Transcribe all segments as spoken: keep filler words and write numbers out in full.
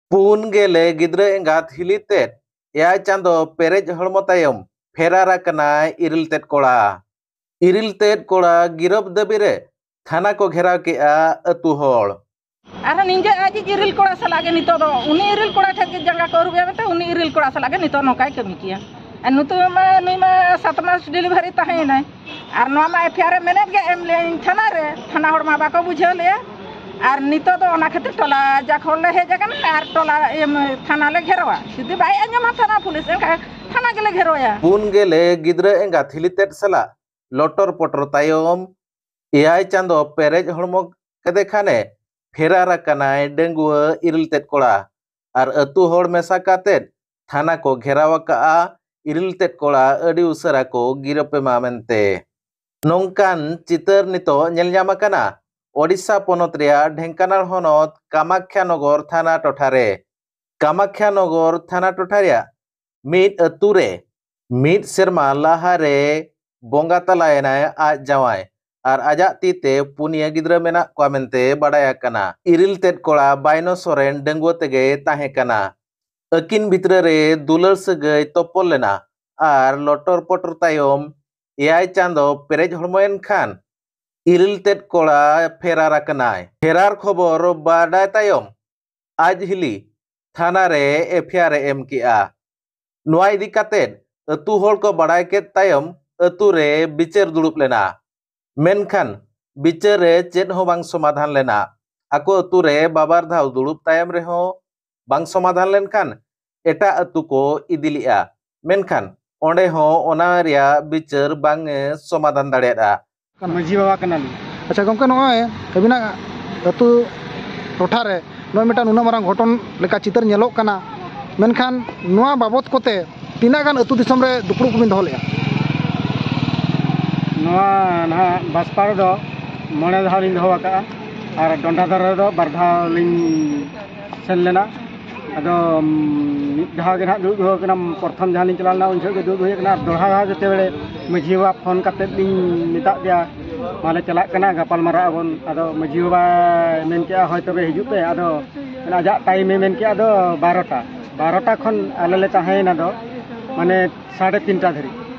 ᱯᱩᱱ ᱜᱮᱞᱮ ᱜᱤᱫᱽᱨᱟᱹ ᱮᱸᱜᱟᱛ ᱦᱤᱞᱤ ᱛᱮᱫ ᱮᱭᱟᱭ ᱪᱟᱸᱫᱚ ᱯᱮᱨᱮᱡ ᱦᱚᱲᱢᱚ ᱛᱟᱭᱚᱢ ᱯᱷᱮᱨᱟᱨ ᱟᱠᱟᱱᱟᱭ ᱤᱨᱤᱞ ᱛᱮᱫ ᱠᱚᱲᱟ᱾ ᱤᱨᱤᱞ ᱛᱮᱫ ᱠᱚᱲᱟ ᱜᱤᱨᱟᱹᱯ ᱫᱟᱹᱵᱤ ᱨᱮ ᱛᱷᱟᱱᱟ ᱠᱚ ᱜᱷᱮᱨᱟᱣ ᱠᱮᱜᱼᱟ ᱟᱹᱛᱩ ᱦᱚᱲ᱾ ᱟᱨᱦᱚᱸ ᱱᱤᱧᱡᱮ ᱟᱡᱤᱡ ᱤᱨᱤᱞ ᱠᱚᱲᱟ ᱥᱟᱞᱟᱜ ᱜᱮ ᱱᱤᱛᱚᱜ ᱫᱚ, ᱩᱱᱤ ᱤᱨᱤᱞ ᱠᱚᱲᱟ ᱴᱷᱮᱱ ᱜᱮ ᱡᱟᱸᱜᱟ ᱠᱚ ᱟᱹᱨᱩᱵᱮᱭᱟ ᱢᱮᱱᱛᱮ, ᱩᱱᱤ ᱤᱨᱤᱞ ᱠᱚᱲᱟ ᱥᱟᱞᱟᱜ ᱜᱮ ᱱᱤᱛᱚᱜ ᱱᱚᱝᱠᱟᱭ ᱠᱟᱹᱢᱤ ᱠᱮᱭᱟ᱾ ᱟᱨ ᱱᱤᱛᱚᱜ ᱢᱟ ᱱᱩᱭ ᱢᱟ ᱥᱟᱛ ᱢᱟᱥ ᱰᱮᱞᱤᱵᱷᱟᱨᱤ ᱛᱟᱦᱮᱸᱭᱮᱱᱟᱭ, ᱟᱨ ᱱᱚᱣᱟ ᱢᱟ ᱮᱯᱷ ᱟᱭ ᱟᱨ ᱮ ᱢᱮᱱᱮᱫ ᱜᱮ ᱮᱢ ᱞᱮᱭᱟᱹᱧ ᱛᱷᱟᱱᱟ ᱨᱮ, ᱛᱷᱟᱱᱟ ᱦᱚᱲ ᱢᱟ ᱵᱟᱠᱚ ᱵᱩᱡᱷᱟᱹᱣ ᱞᱮᱭᱟ᱾ ᱟᱨ ᱱᱤᱛᱚᱜ ᱫᱚ ᱚᱱᱟ ᱠᱷᱟᱹᱛᱤᱨ ᱴᱚᱞᱟ ᱡᱟᱠ ᱦᱚᱲ ᱞᱮ ᱦᱮᱡ ᱟᱠᱟᱱᱟ ᱟᱨ ᱴᱚᱞᱟ ᱤᱭᱟᱹ ᱛᱷᱟᱱᱟ ᱞᱮ ᱜᱷᱮᱨᱟᱣᱟ᱾ ᱡᱩᱫᱤ ᱵᱟᱭ ᱟᱸᱡᱚᱢᱟ ᱛᱷᱟᱱᱟ ᱯᱩᱞᱤᱥ, ᱮᱱᱠᱷᱟᱱ ᱛᱷᱟᱱᱟ ᱜᱮᱞᱮ ᱜᱷᱮᱨᱟᱣᱟ᱾ ᱯᱩᱱ ᱜᱮᱞᱮ ᱜᱤᱫᱽᱨᱟᱹ ᱮᱸᱜᱟᱛ ᱦᱤᱞᱤ ᱛᱮᱫ ᱥᱟᱞᱟᱜ ᱞᱚᱴᱚᱨ ᱯᱚᱴᱚᱨ ᱛᱟᱭᱚᱢ, ᱮᱭᱟᱭ ᱪᱟᱸᱫᱚ ᱯᱮᱨᱮᱡ ᱦᱚᱲᱢᱚ ᱠᱮᱫᱮ ᱠᱷᱟᱱᱮ ᱯᱷᱮᱨᱟᱨ ᱟᱠᱟᱱᱟᱭ ᱰᱟᱺᱜᱩᱣᱟᱹ ᱤᱨᱤᱞ ᱛᱮᱫ ᱠᱚᱲᱟ᱾ ᱟᱨ ᱟᱹᱛᱩ ᱦᱚᱲ ᱢᱮᱥᱟ ᱠᱟᱛᱮᱫ ᱛᱷᱟᱱᱟ ᱠᱚ ᱜᱷᱮᱨᱟᱣ ᱟᱠᱟᱜᱼᱟ᱾ ᱤᱨᱤᱞ ᱛᱮᱫ ᱠᱚᱲᱟ ᱟᱹᱰᱤ ᱩᱥᱟᱹᱨᱟ ᱠᱚ ᱜᱤᱨᱟᱹᱯ ᱮᱢᱟ ᱢᱮᱱᱛᱮ᱾ ᱱᱚᱝᱠᱟᱱ ᱪᱤᱛᱟᱹᱨ ᱱᱤᱛᱚᱜ ᱧᱮᱞ ᱧᱟᱢ ᱟᱠᱟᱱᱟ ᱳᱰᱤᱥᱟ ᱯᱚᱱᱚᱛ ᱨᱮᱭᱟᱜ ᱰᱷᱮᱝᱠᱟᱱᱟᱞ ᱦᱚᱱᱚᱛ ᱠᱟᱢᱟᱠᱷᱭᱟ ᱱᱚᱜᱚᱨ ᱛᱷᱟᱱᱟ ᱴᱚᱴᱷᱟ ᱨᱮ᱾ ᱠᱟᱢᱟᱠᱷᱭᱟ ᱱᱚᱜᱚᱨ ᱛᱷᱟᱱᱟ ᱴᱚᱴᱷᱟ ᱨᱮᱭᱟᱜ ᱢᱤᱫ ᱟᱹᱛᱩ ᱨᱮ ᱢᱤᱫ ᱥᱮᱨᱢᱟ ᱞᱟᱦᱟ ᱨᱮ ᱵᱚᱸᱜᱟ ᱛᱟᱞᱟᱭᱮᱱᱟᱭ ᱟᱡ ᱡᱟᱶᱟᱭ ᱟᱨ ᱟᱡᱟᱜ ᱛᱤ ᱛᱮ ᱯᱩᱱᱭᱟᱹ ᱜᱤᱫᱽᱨᱟᱹ ᱢᱮᱱᱟᱜ ᱠᱚᱣᱟ ᱢᱮᱱᱛᱮ ᱵᱟᱰᱟᱭ ᱟᱠᱟᱱᱟ᱾ ᱤᱨᱤᱞ ᱛᱮᱫ ᱠᱚᱲᱟ ᱵᱟᱭᱱᱚ ᱥᱚᱨᱮᱱ ᱰᱟᱺᱜᱩᱣᱟᱹ ᱛᱮᱜᱮᱭ ᱛᱟᱦᱮᱸ ᱠᱟᱱᱟ᱾ ᱟᱹᱠᱤᱱ ᱵᱷᱤᱛᱨᱟᱹ ᱨᱮ ᱫᱩᱞᱟᱹᱲ ᱥᱟᱹᱜᱟᱹᱭ ᱛᱚᱯᱚᱞ ᱞᱮᱱᱟ ᱟᱨ ᱞᱚᱴᱚᱨ ᱯᱚᱴᱚᱨ ᱛᱟᱭᱚᱢ ᱮᱭᱟᱭ ᱪᱟᱸᱫᱚ ᱯᱮᱨᱮᱡ ᱦᱚᱲᱢᱚᱭᱮᱱ ᱠᱷᱟᱱ ᱤᱨᱤᱞ ᱛᱮᱫ ᱠᱚᱲᱟ ᱯᱷᱮᱨᱟᱨ ᱟᱠᱟᱱᱟᱭ᱾ ᱯᱷᱮᱨᱟᱨ ᱠᱷᱚᱵᱚᱨ ᱵᱟᱰᱟᱭ ᱛᱟᱭᱚᱢ ᱟᱡ ᱦᱤᱞᱤ ᱛᱷᱟᱱᱟ ᱨᱮ ᱮᱯᱷ ᱟᱭ ᱟᱨ ᱮ ᱮᱢ ᱠᱮᱜᱼᱟ᱾ ᱱᱚᱣᱟ ᱤᱫᱤ ᱠᱟᱛᱮᱫ ᱟᱹᱛᱩ ᱦᱚᱲ ᱠᱚ ᱵᱟᱰᱟᱭ ᱠᱮᱫ ᱛᱟᱭᱚᱢ ᱟᱹᱛᱩ ᱨᱮ ᱵᱤᱪᱟᱹᱨ ᱫᱩᱲᱩᱵ ᱞᱮᱱᱟ᱾ ᱢᱮᱱᱠᱷᱟᱱ ᱵᱤᱪᱟᱹᱨ ᱨᱮ ᱪᱮᱫ ᱦᱚᱸ ᱵᱟᱝ ᱥᱚᱢᱟᱫᱷᱟᱱ ᱞᱮᱱᱟ᱾ ᱟᱠᱚ ᱟᱹᱛᱩ ᱨᱮ ᱵᱟᱵᱟᱨ ᱫᱷᱟᱣ ᱫᱩᱲᱩᱵ ᱛᱟᱭᱚᱢ ᱨᱮᱦᱚᱸ ᱵᱟᱝ ᱥᱚᱢᱟᱫᱷᱟᱱ ᱞᱮᱱᱠᱷᱟᱱ ᱮᱴᱟᱜ ᱟᱹᱛᱩ ᱠᱚ ᱤᱫᱤ ᱞᱮᱜᱼᱟ᱾ ᱢᱮᱱᱠᱷᱟᱱ ᱚᱸᱰᱮ ᱦᱚᱸ ᱚᱱᱟ ᱨᱮᱭᱟᱜ ᱵᱤᱪᱟᱹᱨ ᱵᱟᱝ ᱮ ᱥᱚᱢᱟᱫᱷᱟᱱ ᱫᱟᱲᱮᱭᱟᱫᱼᱟ᱾ ᱢᱟᱹᱡᱷᱤ ᱵᱟᱵᱟ ᱠᱟᱱᱟᱞᱤᱧ᱾ ᱟᱪᱪᱷᱟ ᱜᱚᱢᱠᱮ, ᱱᱚᱜᱼᱚᱭ ᱟᱹᱵᱤᱱᱟᱜ ᱟᱹᱛᱩ ᱴᱚᱴᱷᱟ ᱨᱮ ᱱᱚᱜᱼᱚᱭ ᱢᱤᱫᱴᱟᱝ ᱱᱩᱱᱟᱹᱜ ᱢᱟᱨᱟᱝ ᱜᱷᱚᱴᱚᱱ ᱞᱮᱠᱟ ᱪᱤᱛᱟᱹᱨ ᱧᱮᱞᱚᱜ ᱠᱟᱱᱟ, ᱢᱮᱱᱠᱷᱟᱱ ᱱᱚᱣᱟ ᱵᱟᱵᱚᱛ ᱠᱚᱛᱮ ᱛᱤᱱᱟᱹᱜ ᱜᱟᱱ ᱟᱹᱛᱩ ᱫᱤᱥᱚᱢ ᱨᱮ ᱫᱩᱯᱲᱩᱵ ᱠᱚᱵᱤᱱ ᱫᱚᱦᱚ ᱞᱮᱫᱼᱟ? ᱱᱚᱣᱟ ᱱᱟᱦᱟᱜ ᱵᱟᱥᱯᱟ ᱨᱮᱫᱚ ᱢᱚᱬᱮ ᱫᱷᱟᱣ ᱞᱤᱧ ᱫᱚᱦᱚ ᱟᱠᱟᱫᱼᱟ ᱟᱨ ᱰᱚᱸᱰᱟ ᱫᱷᱟᱨᱮ ᱨᱮᱫᱚ ᱵᱟᱨ ᱫᱷᱟᱣ ᱞᱤᱧ ᱥᱮᱱ ᱞᱮᱱᱟ᱾ ᱟᱫᱚ ᱢᱤᱫ ᱫᱷᱟᱣ ᱜᱮ ᱱᱟᱦᱟᱜ ᱫᱩᱲᱩᱵ ᱦᱩᱭ ᱠᱟᱱᱟ, ᱯᱨᱚᱛᱷᱚᱢ ᱡᱟᱦᱟᱸ ᱞᱤᱧ ᱪᱟᱞᱟᱣ ᱞᱮᱱᱟ ᱩᱱ ᱡᱚᱦᱚᱜ ᱜᱮ ᱫᱩᱲᱩᱵ ᱦᱩᱭ ᱠᱟᱱᱟ᱾ ᱟᱨ ᱫᱚᱦᱲᱟ ᱫᱷᱟᱣ ᱡᱮᱛᱮ ᱵᱮᱲᱮ ᱢᱟᱹᱡᱷᱤ ᱵᱟᱵᱟ ᱯᱷᱳᱱ ᱠᱟᱛᱮᱫ ᱞᱤᱧ ᱢᱮᱛᱟᱜ ᱫᱮᱭᱟ, ᱢᱟᱞᱮ ᱪᱟᱞᱟᱜ ᱠᱟᱱᱟ, ᱜᱟᱯᱟᱞ ᱢᱟᱨᱟᱜ ᱟᱵᱚᱱ᱾ ᱟᱫᱚ ᱢᱟᱹᱡᱷᱤ ᱵᱟᱵᱟᱭ ᱢᱮᱱ ᱠᱮᱜᱼᱟ, "ᱦᱳᱭ ᱛᱚᱵᱮ ᱦᱤᱡᱩᱜ ᱯᱮ, ᱟᱫᱚ ᱟᱡᱟᱜ ᱴᱟᱭᱤᱢᱮ ᱢᱮᱱ ᱠᱮᱜᱼᱟ ᱫᱚ ᱵᱟᱨᱚᱴᱟ᱾ ᱵᱟᱨᱚᱴᱟ ᱠᱷᱚᱱ ᱟᱞᱮ ᱞᱮ ᱛᱟᱦᱮᱸᱭᱮᱱᱟ ᱫᱚ ᱢᱟᱱᱮ ᱥᱟᱲᱮ ᱛᱤᱱᱴᱟ ᱫᱷᱟᱹᱨᱤᱡ᱾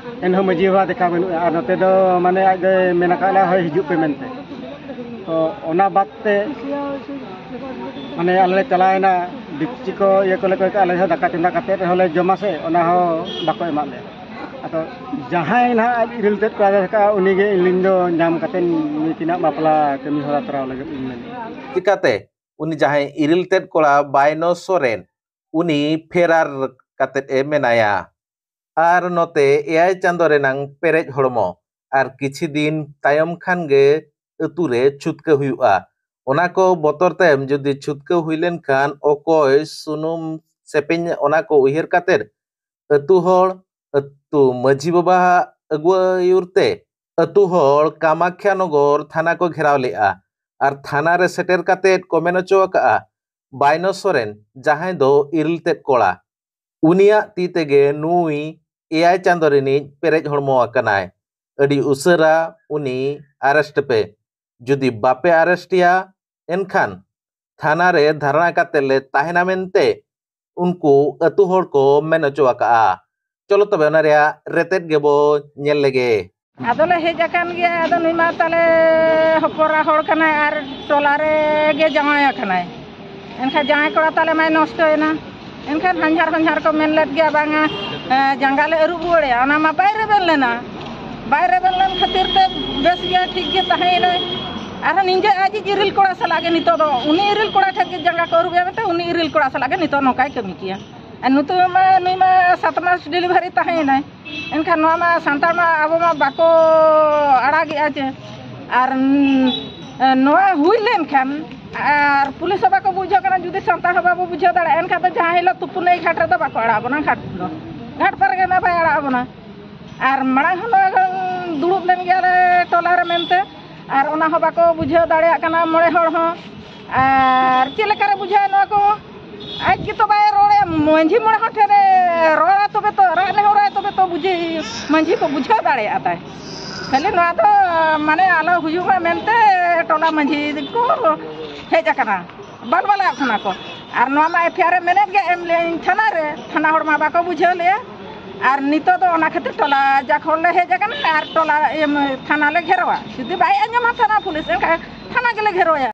ᱮᱱᱦᱚᱸ ᱢᱟᱹᱡᱷᱤ ᱵᱟᱵᱟ ᱫᱮᱠᱷᱟ ᱵᱟᱹᱱᱩᱜᱼᱟ᱾ ᱟᱨ ᱱᱚᱛᱮ ᱫᱚ ᱢᱟᱱᱮ ᱟᱡ ᱫᱚᱭ ᱢᱮᱱ ᱟᱠᱟᱫ ᱞᱮᱭᱟ, "ᱦᱳᱭ, ᱦᱤᱡᱩᱜ ᱯᱮ" ᱢᱮᱱᱛᱮ᱾ ᱛᱚ ᱚᱱᱟ ᱵᱟᱫ ᱛᱮ ᱢᱟᱱᱮ ᱟᱞᱮ ᱞᱮ ᱪᱟᱞᱟᱣᱮᱱᱟ, ᱰᱮᱠᱪᱤ ᱠᱚ ᱤᱭᱟᱹ ᱠᱚᱞᱮ ᱠᱚᱭ ᱠᱟᱜᱼᱟ, ᱟᱞᱮ ᱦᱚᱸ ᱫᱟᱠᱟ ᱪᱚᱸᱫᱟ ᱠᱟᱛᱮᱫ ᱨᱮᱦᱚᱸ ᱞᱮ ᱡᱚᱢᱟ ᱥᱮ, ᱚᱱᱟ ᱦᱚᱸ ᱵᱟᱠᱚ ᱮᱢᱟᱫ ᱞᱮᱭᱟ᱾ ᱟᱫᱚ ᱡᱟᱦᱟᱸᱭ ᱱᱟᱦᱟᱜ ᱟᱡ ᱤᱨᱤᱞ ᱛᱮᱫ ᱠᱚᱲᱟ ᱫᱚ ᱠᱟᱜᱼᱟ, ᱩᱱᱤᱜᱮ ᱤᱧ ᱫᱚ ᱧᱟᱢ ᱠᱟᱛᱮᱫ ᱱᱩᱭ ᱛᱤᱱᱟᱹᱜ ᱵᱟᱯᱞᱟ ᱠᱟᱹᱢᱤ ᱦᱚᱨᱟ ᱛᱚᱨᱟᱣ ᱞᱟᱹᱜᱤᱫ ᱤᱧ ᱢᱮᱱᱮᱫᱼᱟ᱾ ᱪᱤᱠᱟᱛᱮ ᱩᱱᱤ ᱡᱟᱦᱟᱸᱭ ᱤᱨᱤᱞ ᱛᱮᱫ ᱠᱚᱲᱟ ᱵᱟᱭᱱᱚ ᱥᱚᱨᱮᱱ, ᱩᱱᱤ ᱯᱷᱮᱨᱟᱨ ᱠᱟᱛᱮᱫ ᱮ ᱢᱮᱱᱟᱭᱟ᱾ ᱟᱨ ᱱᱚᱛᱮ ᱮᱭᱟᱭ ᱪᱟᱸᱫᱚ ᱨᱮᱱᱟᱝ ᱯᱮᱨᱮᱡ ᱦᱚᱲᱢᱚ, ᱟᱨ ᱠᱤᱪᱷᱤ ᱫᱤᱱ ᱛᱟᱭᱚᱢ ᱠᱷᱟᱱ ᱜᱮ ᱟᱹᱛᱩ ᱨᱮ ᱪᱷᱩᱛᱠᱟᱹ ᱦᱩᱭᱩᱜᱼᱟ᱾ ᱚᱱᱟ ᱠᱚ ᱵᱚᱛᱚᱨ ᱛᱟᱭᱚᱢ ᱡᱩᱫᱤ ᱪᱷᱩᱛᱠᱟᱹ ᱦᱩᱭ ᱞᱮᱱᱠᱷᱟᱱ ᱚᱠᱚᱭ ᱥᱩᱱᱩᱢ ᱥᱮᱯᱮᱧ, ᱚᱱᱟ ᱠᱚ ᱩᱭᱦᱟᱹᱨ ᱠᱟᱛᱮᱫ ᱟᱹᱛᱩ ᱦᱚᱲ, ᱟᱹᱛᱩ ᱢᱟᱹᱡᱷᱤ ᱵᱟᱵᱟᱣᱟᱜ ᱟᱹᱜᱩᱣᱟᱹᱭᱩᱨ ᱛᱮ ᱟᱹᱛᱩ ᱦᱚᱲ ᱠᱟᱢᱟᱠᱷᱭᱟ ᱱᱚᱜᱚᱨ ᱛᱷᱟᱱᱟ ᱠᱚ ᱜᱷᱮᱨᱟᱣ ᱞᱮᱫᱼᱟ᱾ ᱟᱨ ᱛᱷᱟᱱᱟ ᱨᱮ ᱥᱮᱴᱮᱨ ᱠᱟᱛᱮᱫ ᱠᱚ ᱢᱮᱱ ᱦᱚᱪᱚ ᱟᱠᱟᱫᱼᱟ, ᱵᱟᱭᱱᱚ ᱥᱚᱨᱮᱱ, ᱡᱟᱦᱟᱸᱭ ᱫᱚ ᱤᱨᱤᱞ ᱛᱮᱫ ᱠᱚᱲᱟ, ᱩᱱᱤᱭᱟᱜ ᱛᱤ ᱛᱮᱜᱮ ᱱᱩᱭ ᱮᱭᱟᱭ ᱪᱟᱸᱫᱚ ᱨᱤᱱᱤᱡ ᱯᱮᱨᱮᱡ ᱦᱚᱲᱢᱚ ᱟᱠᱟᱱᱟᱭ᱾ ᱟᱹᱰᱤ ᱩᱥᱟᱹᱨᱟ ᱩᱱᱤ ᱟᱨᱮᱥᱴ ᱯᱮ᱾ ᱡᱩᱫᱤ ᱵᱟᱯᱮ ᱟᱨᱮᱥᱴᱮᱭᱟ, ᱮᱱᱠᱷᱟᱱ ᱛᱷᱟᱱᱟ ᱨᱮ ᱫᱷᱟᱨᱱᱟ ᱠᱟᱛᱮ ᱞᱮ ᱛᱟᱦᱮᱱᱟ ᱢᱮᱱᱛᱮ ᱩᱱᱠᱩ ᱟᱹᱛᱩ ᱦᱚᱲ ᱠᱚ ᱢᱮᱱ ᱦᱚᱪᱚ ᱟᱠᱟᱫᱼᱟ᱾ ᱪᱚᱞᱚ ᱛᱚᱵᱮ ᱚᱱᱟ ᱨᱮᱭᱟᱜ ᱨᱮᱛᱮᱫ ᱜᱮᱵᱚ ᱧᱮᱞ ᱞᱮᱜᱮ᱾ ᱟᱫᱚᱞᱮ ᱦᱮᱡ ᱟᱠᱟᱱ ᱜᱮᱭᱟ᱾ ᱟᱫᱚ ᱱᱩᱭ ᱢᱟ ᱛᱟᱞᱮ ᱦᱚᱯᱚᱱᱨᱟ ᱦᱚᱲ ᱠᱟᱱᱟᱭ ᱟᱨ ᱴᱚᱞᱟ ᱨᱮᱜᱮ ᱡᱟᱶᱟᱭ ᱟᱠᱟᱱᱟᱭ᱾ ᱮᱱᱠᱷᱟᱱ ᱡᱟᱶᱟᱭ ᱠᱚᱲᱟ ᱛᱟᱞᱮ ᱢᱟᱭ ᱱᱚᱥᱴᱚᱭᱮᱱᱟ᱾ ᱮᱱᱠᱷᱟᱱ ᱦᱟᱧᱦᱟᱨ ᱦᱚᱧᱦᱟᱨ ᱠᱚ ᱢᱮᱱ ᱞᱮᱫ ᱜᱮᱭᱟ, "ᱵᱟᱝᱟ, ᱮ, ᱡᱟᱸᱜᱟ ᱞᱮ ᱟᱹᱨᱩᱵ ᱨᱩᱣᱟᱹᱲᱮᱭᱟ", ᱚᱱᱟ ᱢᱟ ᱵᱟᱭ ᱨᱮᱵᱮᱱ ᱞᱮᱱᱟ᱾ ᱵᱟᱭ ᱨᱮᱵᱮᱱ ᱞᱮᱱ ᱠᱷᱟᱹᱛᱤᱨ ᱛᱮ ᱵᱮᱥ ᱜᱮ ᱴᱷᱤᱠ ᱜᱮ ᱛᱟᱦᱮᱸᱭᱮᱱᱟᱭ᱾ ᱟᱨᱦᱚᱸ ᱱᱤᱡᱮ ᱟᱡᱤᱡ ᱤᱨᱤᱞ ᱠᱚᱲᱟ ᱥᱟᱞᱟᱜ ᱜᱮ ᱱᱤᱛᱚᱜ ᱫᱚ ᱩᱱᱤ ᱤᱨᱤᱞ ᱠᱚᱲᱟ ᱴᱷᱮᱱ ᱜᱮ ᱡᱟᱸᱜᱟ ᱠᱚ ᱟᱹᱨᱩᱵᱮᱭᱟ ᱢᱮᱱᱛᱮ ᱩᱱᱤ ᱤᱨᱤᱞ ᱠᱚᱲᱟ ᱥᱟᱞᱟᱜ ᱜᱮ ᱱᱤᱛᱚᱜ ᱱᱚᱝᱠᱟᱭ ᱠᱟᱹᱢᱤ ᱠᱮᱭᱟ᱾ ᱟᱨ ᱱᱤᱛᱚᱜ ᱢᱟ ᱱᱩᱭ ᱢᱟ ᱥᱟᱛ ᱢᱟᱥ ᱰᱮᱞᱤᱵᱷᱟᱨᱤ ᱛᱟᱦᱮᱸᱭᱮᱱᱟᱭ᱾ ᱮᱱᱠᱷᱟᱱ ᱱᱚᱣᱟ ᱢᱟ ᱥᱟᱱᱛᱟᱲ ᱢᱟ ᱟᱵᱚ ᱢᱟ ᱵᱟᱠᱚ ᱟᱲᱟᱜᱮᱜᱼᱟ ᱪᱮ᱾ ᱟᱨ, ᱱ-, ᱱᱚᱣᱟ ᱦᱩᱭ ᱞᱮᱱᱠᱷᱟᱱ ᱟᱨ ᱯᱩᱞᱤᱥ ᱦᱚᱸ ᱵᱟᱠᱚ ᱵᱩᱡᱷᱟᱹᱣ ᱠᱟᱱᱟ, ᱡᱩᱫᱤ ᱥᱟᱱᱛᱟᱲ ᱦᱚᱸ ᱵᱟᱵᱚ ᱵᱩᱡᱷᱟᱹᱣ ᱫᱟᱲᱮᱭᱟᱜᱼᱟ, ᱮᱱᱠᱷᱟᱱ ᱫᱚ ᱡᱟᱦᱟᱸ ᱦᱤᱞᱳᱜ ᱛᱩᱯᱩᱱ ᱱᱟᱹᱭ ᱜᱷᱟᱴ ᱨᱮᱫᱚ ᱵᱟᱠᱚ ᱟᱲᱟᱜ ᱵᱚᱱᱟ, ᱜᱷᱟᱴ ᱫᱚ, ᱜᱷᱟᱴ ᱯᱟᱨᱜᱟᱱᱟ ᱵᱟᱭ ᱟᱲᱟᱜ ᱵᱚᱱᱟ᱾ ᱟᱨ ᱢᱟᱲᱟᱝ ᱦᱚᱸ ᱱᱚᱣᱟ ᱫᱩᱲᱩᱵ ᱞᱮᱱ ᱜᱮᱭᱟᱞᱮ ᱴᱚᱞᱟ ᱨᱮ ᱢᱮᱱᱛᱮ, ᱟᱨ ᱚᱱᱟ ᱦᱚᱸ ᱵᱟᱠᱚ ᱵᱩᱡᱷᱟᱹᱣ ᱫᱟᱲᱮᱭᱟᱜ ᱠᱟᱱᱟ ᱢᱚᱬᱮ ᱦᱚᱲ ᱦᱚᱸ᱾ ᱟᱨ ᱪᱮᱫ ᱞᱮᱠᱟᱨᱮ ᱵᱩᱡᱷᱟᱹᱣᱟ ᱱᱚᱣᱟ ᱠᱚ? ᱟᱡ ᱜᱮᱛᱚ ᱵᱟᱭ ᱨᱚᱲᱮᱫ, ᱢᱟᱹᱡᱷᱤ ᱢᱚᱬᱮ ᱦᱚᱲ ᱴᱷᱮᱱ ᱮ ᱨᱚᱲᱟ ᱛᱚᱵᱮ ᱛᱚ, ᱨᱟᱜ ᱱᱮᱦᱚᱨᱟᱭ ᱛᱚᱵᱮ ᱛᱚ ᱵᱩᱡᱷᱟᱹᱣ, ᱢᱟᱹᱡᱷᱤ ᱠᱚ ᱵᱩᱡᱷᱟᱹᱣ ᱫᱟᱲᱮᱭᱟᱜᱼᱟ ᱛᱟᱭ᱾ ᱠᱷᱟᱹᱞᱤ ᱱᱚᱣᱟ ᱫᱚ ᱢᱟᱱᱮ ᱟᱞᱚ ᱦᱩᱭᱩᱜ ᱢᱟ ᱢᱮᱱᱛᱮ ᱴᱚᱞᱟ ᱢᱟᱹᱡᱷᱤ ᱠᱚ ᱦᱮᱡ ᱟᱠᱟᱱᱟ, ᱵᱟᱞᱵᱟᱞᱟᱜ ᱠᱟᱱᱟ ᱠᱚ᱾ ᱟᱨ ᱱᱚᱣᱟ ᱢᱟ ᱮᱯᱷ ᱟᱭ ᱟᱨ ᱮᱢ ᱢᱮᱱᱮᱫ ᱜᱮ, ᱮᱢ ᱞᱮᱭᱟᱹᱧ ᱛᱷᱟᱱᱟ ᱨᱮ, ᱛᱷᱟᱱᱟ ᱦᱚᱲ ᱢᱟ ᱵᱟᱠᱚ ᱵᱩᱡᱷᱟᱹᱣ ᱞᱮᱭᱟ᱾ ᱟᱨ ᱱᱤᱛᱚᱜ ᱫᱚ ᱚᱱᱟ ᱠᱷᱟᱹᱛᱤᱨ ᱴᱚᱞᱟ ᱡᱟᱠ ᱦᱚᱲ ᱞᱮ ᱦᱮᱡ ᱟᱠᱟᱱᱟ ᱟᱨ ᱴᱚᱞᱟ ᱤᱭᱟᱹ ᱛᱷᱟᱱᱟ ᱞᱮ ᱜᱷᱮᱨᱟᱣᱟ᱾ ᱡᱩᱫᱤ ᱵᱟᱭ ᱟᱸᱡᱚᱢᱟ ᱛᱷᱟᱱᱟ ᱯᱩᱞᱤᱥ, ᱮᱱᱠᱷᱟᱱ ᱛᱷᱟᱱᱟ ᱜᱮᱞᱮ ᱜᱷᱮᱨᱟᱣᱟ᱾